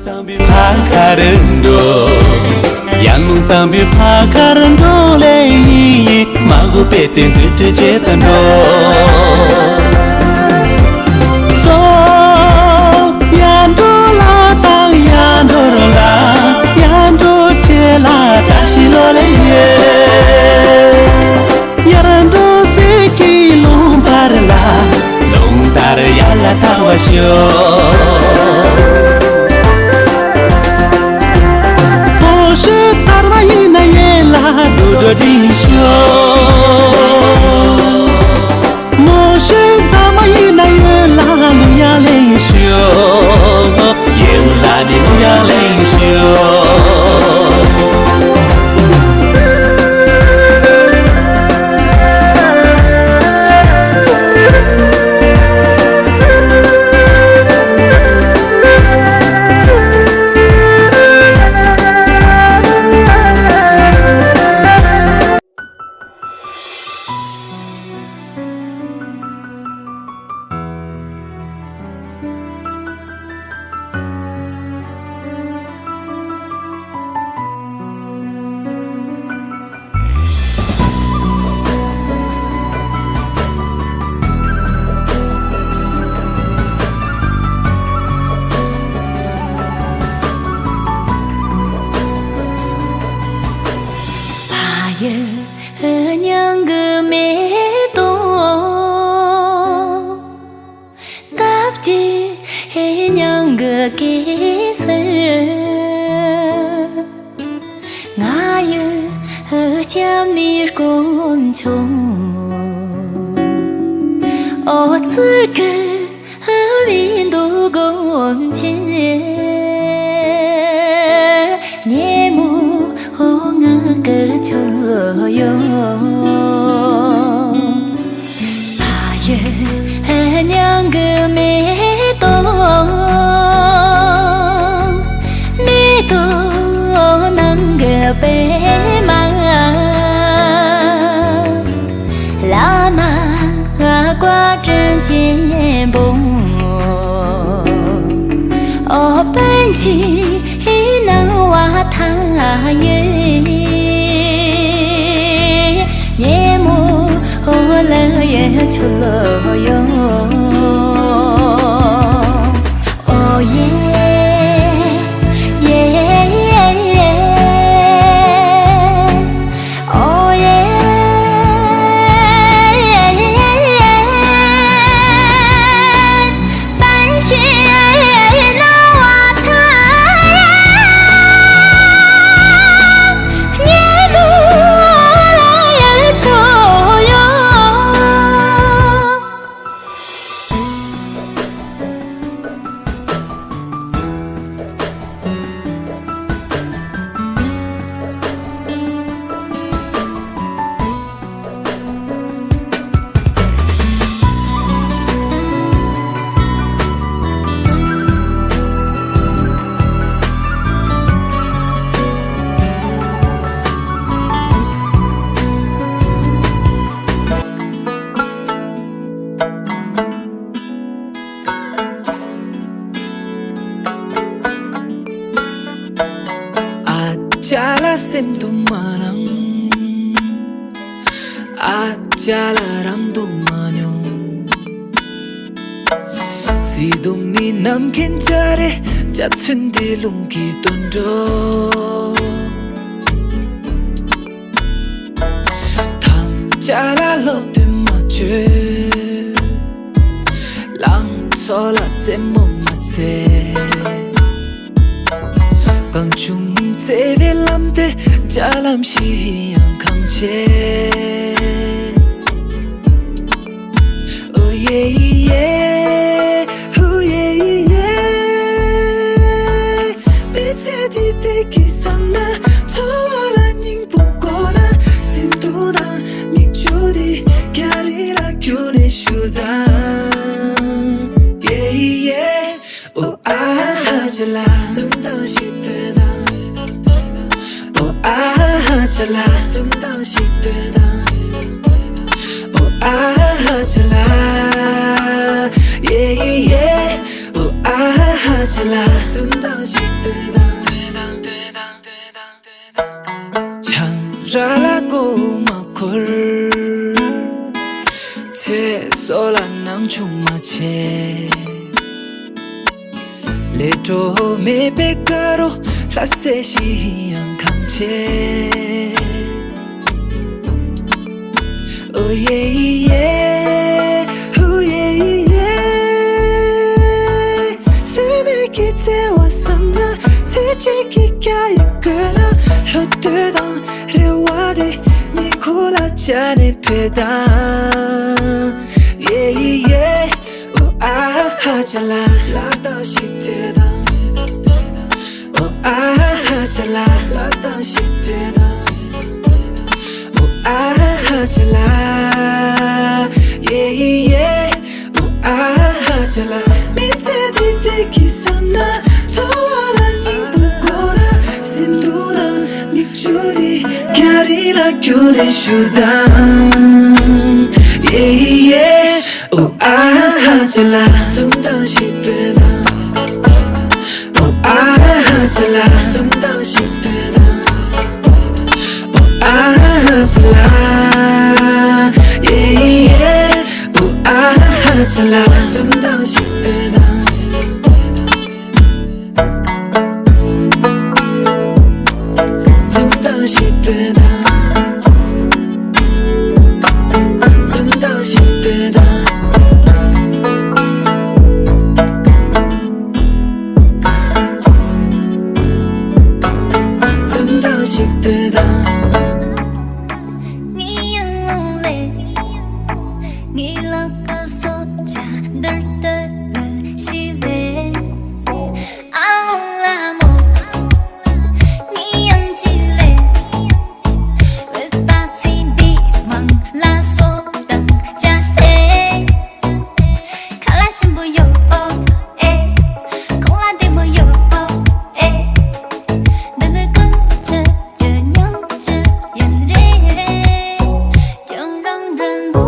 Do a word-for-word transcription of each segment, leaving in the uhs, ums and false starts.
གཙང་པོའི་ཕ་ཁར་འགྲོ། ཡར་ཀླུང་གཙང་པོའི་ཕ་ཁར་འགྲོ་ལེ་ཡིན། མ་གོ་པས་དེ་འཛུལ་ཁྲིད་བྱེད་དུ་འགྲོ། སོ། ཡར་འགྲོ་ལ་དང་ཡར་འགྲོ་ལ། ཡར་འགྲོ་བྱེད་ལ་བཀྲ་ཤིས་ལོ་ལེ་ཡོད། ཡར་འགྲོ་ཟེར་གྱི་ལུང་བར་ལ། ལུང་ལྟར་ཡར་ལ་ཐར་བ་ཤོག། མོ་ཤོད་ཐར་བ་ཡིན་ན་ཡེ་ལ་དུ་འགྲོ་དྲིན་ཤོག། མོ་ཤོད་ཚང་མ་ཡིན་ན་ཡོད་ལ་ལུ་ཡ་ལེན་ཤོག། ཡེ་ལ་ནི་ལུ་ཡ་ལེན་ཤོག། ཕ་ཡུལ་མྱང་གི་མེ་ཏོག། སྟབས་ཀྱིས་མྱང་གི་སྐྱེས་སུ། ང་ཡི་སྐྱབས་གནས་དཀོན་མཆོག། ཨོ་ཙི་གི་བའི་འདུ་སྒོམ་ཆེན། ཉེ་མོ་ང་གི་ཆོས་ཡོད། ཕ་ཡུལ་མྱང་གི་མེ་ཏོག། མེ་ཏོག་ནང་གི་པད་མ། བླ་མ་བཀའ་དྲིན་ཆེན་པོ། ཨོ་པཎ་ཆེན་སྣང་བ་མཐའ་ཡས། ཉེ་མོ་ལ་ཡོད་ཆོས་ཡོད། ཨོ་ཡེ། ཡེ། ཨོ་ཡེ། ཨ་ཅག་ལ་སེམས་དུ་མ་སྣང་། ཨ་ཅག་ལ་རང་དུ་མ་མྱོང་། བརྩེ་དུང་ནི་ནམ་མཁའི་འཇའ་རིས། འཇའ་ཚོན་འདི་རླུང་གིས་བཏོན་འགྲོ། ཐམས་ཅད་ལ་བློ་གཏད་མ་བཅོལ། ལང་ཚོ་ལ་རྩེད་མོ་མ་རྩེ། གང་བྱུང་བརྩེ་བའི་ལམ་དེ་རྒྱ་ལམ་ཞིག་ཡང་གང་ཆེ། ཨོ་ཡེ་ཡེ། ཧུ་ཡེ་ཡེ། མི་ཚེ་འདི་བདེ་སྐྱིད་བསམ་ན། འཚོ་བ་ལ་སྙིང་པོ་དགོས་ན། སེམས་སྡུག་དང་མིག་ཆུ་འདི་རྒྱ་རི་ལ་བསྐྱུར་ནས་བཞུགས་དང་། ཡེ་ཡེ། ཨོ་ཨ་ཧ་ཅ་ལ། འཛུམ་མདངས་ཤིག་སྟོན་དང་། ཨོ་ཨ་ཧ་ཅ་ལ། འཛུམ་མདངས་ཤིག་སྟོན་དང་། ཨོ་ཨ་ཧ་ཅ་ལ། ཡེ་ཡེ། ཨོ་ཨ་ཧ་ཅ་ལ། འཛུམ་མདངས་ཤིག་ ཚེ་སྲོག་ལ་སྣང་ཆུང་མ་བྱེད། ལས་འཕྲོ་མེད་པའི་དཀར་རོ་ལྷ་སྲས་ཤིང་ཡང་ཁང་ཆེ། ཨོ་ཡེ་ཡེ། ཨོ་ཡེ་ཡེ། སེམས་ཀྱི་བརྩེ་བ་བསམ་ན་ཚེ་གཅིག་གི་རྒྱ་ཡི་གོས་ལ་ལྷོ་སྟོད་དང་རེ་བ་དེ་ཉིད་ཁོ་ལ་ཆ་ནས་ཕེ་དང་། ཡེ་ཡེ། ཨོ་ཨ་ཧ་ཅ་ལ། ལ་དང་ཞིག་དེ་དང་། ཨོ་ཨ་ཧ་ཅ་ལ། ལ་དང་ཞིག་དེ་དང་། ཨོ་ཨ་ཧ་ཅ་ལ། ཡེ་ཡེ། ཨོ་ཨ་ཧ་ཅ་ལ། མི་ཚེ་འདི་དེ་གི་ས་ན་འཚོ་བ་ལ་སྙིང་པོ་དགོས་ན། སེམས་སྡུག་དང་མིག་ཆུ་དེ་རྒྱ་རི་ལ་བསྐྱུར་ནས་ཞུ་དང་། ཡེ་ཡེ། ཨོ་ཨ་ཧ་ཅ་ལ། འཛུམ་མདངས་ཤིག་སྟོན་དང་། ཨོ་ཨ་ཧ་ཅ་ལ། འཛུམ་མདངས་ཤིག་སྟོན་དང་། ཨོ་ཨ་ཧ་ཅ་ལ། ཡེ་ཡེ། ཨོ་ཨ་ཧ་ཅ་ལ། འཛུམ་མདངས་ཤིག་སྟོན་དང་། འཛུམ་མདངས་ཤིག་སྟོན་དང་། འཛུམ་མདངས་ཤིག་སྟོན་དང་། འཛུམ་མདངས་ཤིག་སྟོན་དང་། ངའི་ཡང་ལོང་ལེ། ངའི་ལག་གི་སོ་ཆ་འདིར་སྟོད་ལ་ཤི་ལེ། ཨ་ལོང་ལ་མོ། ངའི་ཡང་ཅི་ལེ། བོད་པ་ཚེ་འདི་མང་ལ་སོ་དང་ཅ་སེ། ཁ་ལག་ཞིམ་པོ་ཡོད་ཨེ། ཁོག་ལ་བདེ་མོ་ཡོད་ཨེ། འདི་ནི་གང་ཅི་ཡོད་ཉོ་ཅི་ཡོད་རེད། ཁྱོད་རང་མགྲོན་པོ་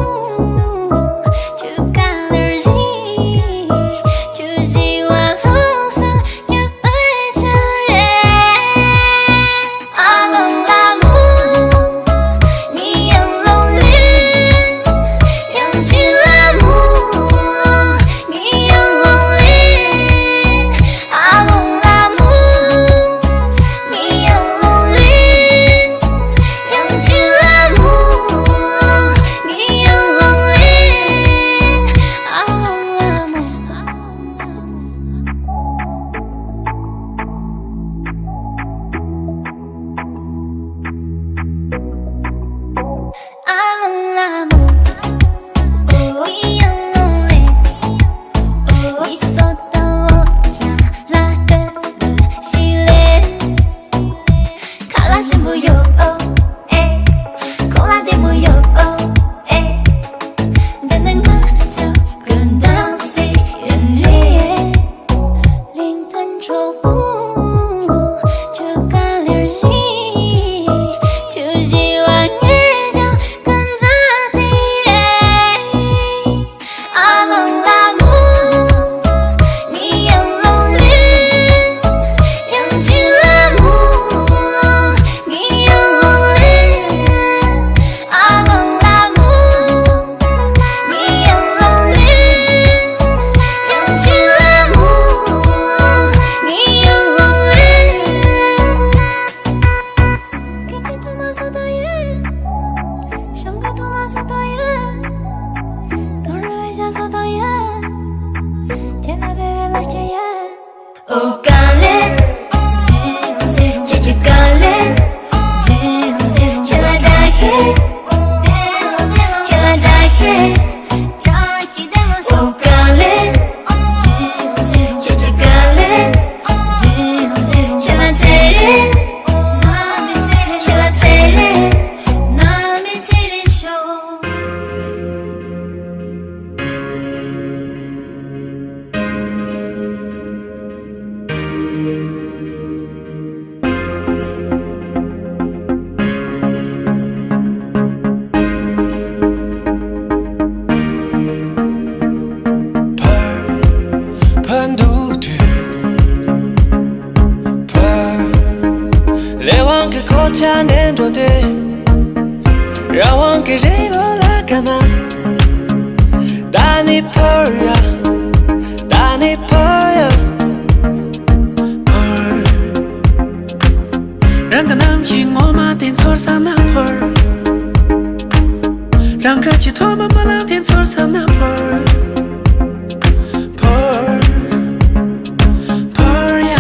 ཁྱོད་ག་ལེར་ཞིག་ཁྱོད་ཞི་བ་ལྷག་ས་ཁྱོད་ཨེ་ཆ་རེད། ཨ་ལོང་ལ་མོ། ངའི་ཡང་ལོང་ལེ། ཡང་ཅི་ལ་མོ། ངའི་ཡང་ལོང་ལེ། ཨ་ལོང་ལ་མོ། ངའི་ཡང་ལོང་ལེ། ཡང་ཅི་ལ་མོ། ངའི་ཡང་ལོང་ལེ། ཨ་ལོང་ལ་མོ། ཨ་ལོང་ལ་མོ། ཨོ་ཡང་ལོང་ལེ། ཨོ་ཡི་སོ་ཏ་ལོ་ཅ་ལ་ཏེ་ལེ་ཤི་ལེ། ཁ་ལག་ཞིམ་པོ་ཡོད་ཨེ། ཁོག་ལ་བདེ་མོ་ཡོད་ཨེ། འདི་ནི་ང་ཅག་གི་འདབ་སེ་ཡིན་ལེ། གླིང་དོན་གྲོགས་པོ་ཁྱོད་ག་ལེར་ཞིག་ཁྱོད་ཞི་བ་ངེད་ཅག་གི་མཛའ་བརྩེ་རེད། ཨ་ལོང་ལ་མོ། ངའི་ཡང་ལོང་ལེ། ཡང་ཅི་ལ་མོ། ངའི་ཡང་ལོང་ལེ། ཨ་ལོང་ལ་མོ། ངའི་ཡང་ལོང་ལེ། ཡང་ཅི་ལ་མོ། ངའི་ཡང་ལོང་ལེ། ཁྱེད་ཀྱི་ཐོག་མ་བཟོ་དང་ཡོད། གཞུང་གི་ཐོག་མ་བཟོ་དང་ཡོད། དོ་རུ་བའི་ཞག་བཟོ་དང་ཡོད། ཁྱེད་ན་བེ་བེ་ལར་ཁྱེད་ཡོད། ཨོ་ཀ་ལེ། ཁྱེད་ཀྱི་ཀ་ལེ། ཁྱེད་ལ་ད་ཧེ། ཁྱེད་ལ་ད་ཧེ། ཕར་འདུག་དུས་ཕར་ལས་དབང་གི་གོ་ཆ་ནས་འགྲོ་དུས། རང་དབང་གི་རི་ལོ་ལ་ག་ན། ད་ནི་འཕུར་ཡ། ད་ནི་འཕུར་ཡ། འཕུར། རང་གི་རྣམ་ཤེས་ངོ་མ་དེ་ཚོར་བསམ་ན་འཕུར། རང་གི་ཆེས་མཐོ་བའི་རྨི་ལམ་དེ་ཚོར་བསམ་ན་འཕུར། འཕུར། འཕུར་ཡ།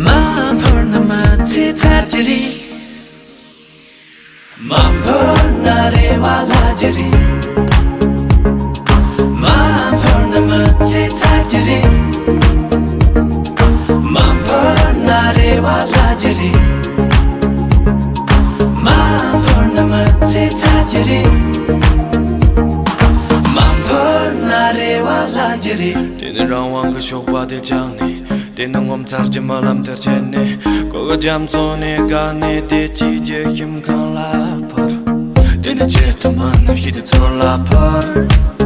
མ་འཕུར་ན་མི་ཚེ་ཚར་གྱི་རེད། མ་འཕུར་ན་རེ་བ་བརླག་གི་རེད། མ་འཕུར་ན་མི་ཚེ་ཚར་གྱི་རེད། མ་འཕུར་ན་རེ་བ་བརླག་གི་རེད། མ་འཕུར་ན་མི་ཚེ་ཚར་གྱི་རེད། མ་འཕུར་ན་རེ་བ་བརླག་གི་རེད། དེ་ནི་རང་དབང་གི་ཞོགས་པ་དེ་བཅངས་ནས། དེ་ནི་ངོ་མཚར་གྱི་རྨི་ལམ་དེར་ཆས་ནས། གོ་གི་རྒྱ་མཚོ་ནས་བཀག་ནས། དེ་ཅིའི་རྒྱུ་ཞིང་ཁམས་ལ་འཕུར། དེ་ནི་ཆེས་མཐོ་བའི་རྣམ་ཤེས་དེ་ཚོར་ལ་འཕུར།